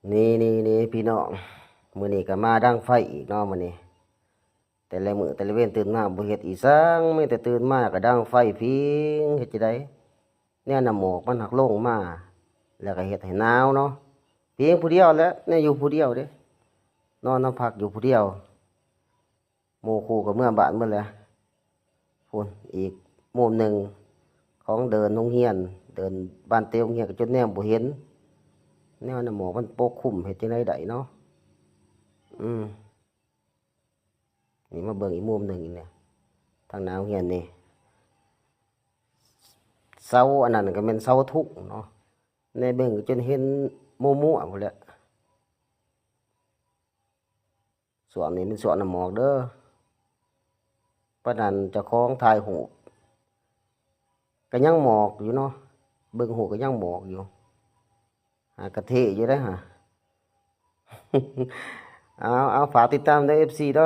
ນີ້ໆໆ ພີ່ນ້ອງ, ມື້ນີ້ກໍມາດັງໄຟອີກເນາະມື້ນີ້. ແຕ່ລະມື້ແຕ່ລະເວັນຕື່ນມາບໍ່ເຮັດອີ່ສັງ, ມີແຕ່ຕື່ນມາກໍດັງໄຟພິງ. ເຮັດຈັ່ງໃດ? ແນວນ້ຳໝອກມັນຫັກລົງມາ ແລ້ວກໍເຮັດໃຫ້ໜາວເນາະ. ພິງຜູ້ດຽວແຫຼະ, ແນວຢູ່ຜູ້ດຽວເດ້, ນອນນອນພັກຢູ່ຜູ້ດຽວ. ໝູ່ຄູ່ກໍເມືອບ້ານໝົດແລ້ວ. ພຸ້ນອີກມຸມໜຶ່ງຂອງເດີ່ນໂຮງຮຽນ, ເດີ່ນບານເຕະໂຮງຮຽນກໍຈົນແນມບໍ່ເຫັນ. ແນວນ້ຳໝອກມັນປົກຄຸມ ເຮັດຈັ່ງໃດໄດ້ເນາະ. ອືມ ນີ້ມາເບິ່ງອີກມຸມໜຶ່ງນີ້, ທາງໜ້າໂຮງຮຽນນີ້ ເສົາອັນນັ້ນກໍແມ່ນເສົາທຸງເນາະ. ແນເບິ່ງກໍຈົນເຫັນມົວໆ ພຸ້ນແຫຼະ. ຊ່ວງນີ້ແມ່ນຊ່ວງນ້ຳໝອກເດີ, ປານນັ້ນເຈົ້າຂອງຖ່າຍຮູບກໍຍັງໝອກຢູ່ເນາະ, ເບິ່ງຮູບກໍຍັງໝອກຢູ່. ຫາກະເທ່ຢູ່ເດ້ຫາ. ເອົາ ເອົາ ຝາກຕິດຕາມເດີ ເອັຟຊີ ເດີ.